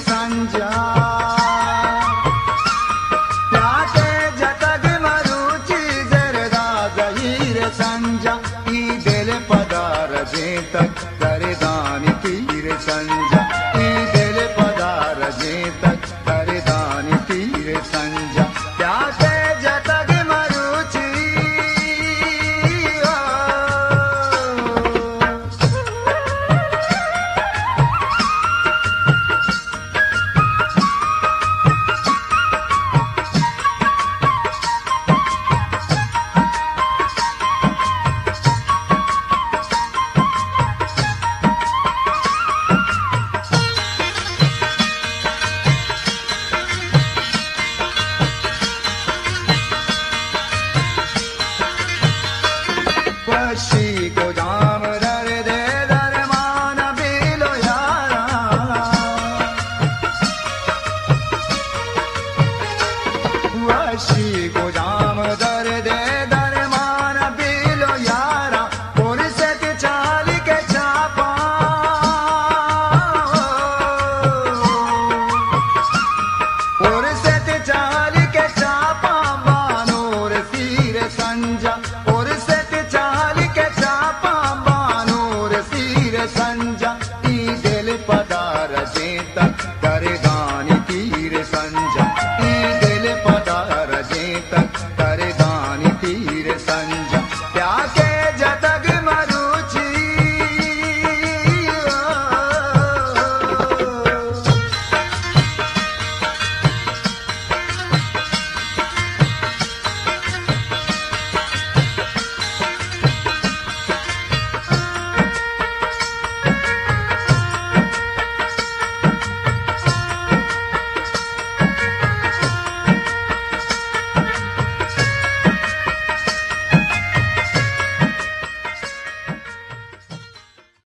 سنجا، پیاتے جتگ مروچی زردا زہیر سنجا، ای دل پدا رجینتگ دردانی تیر سنجا، ای دل پدا رجینتگ دردانی تیر سنجا، پیاتے جتگ مروچی۔ وشی کجام درد درمان بیلو یارا، وشی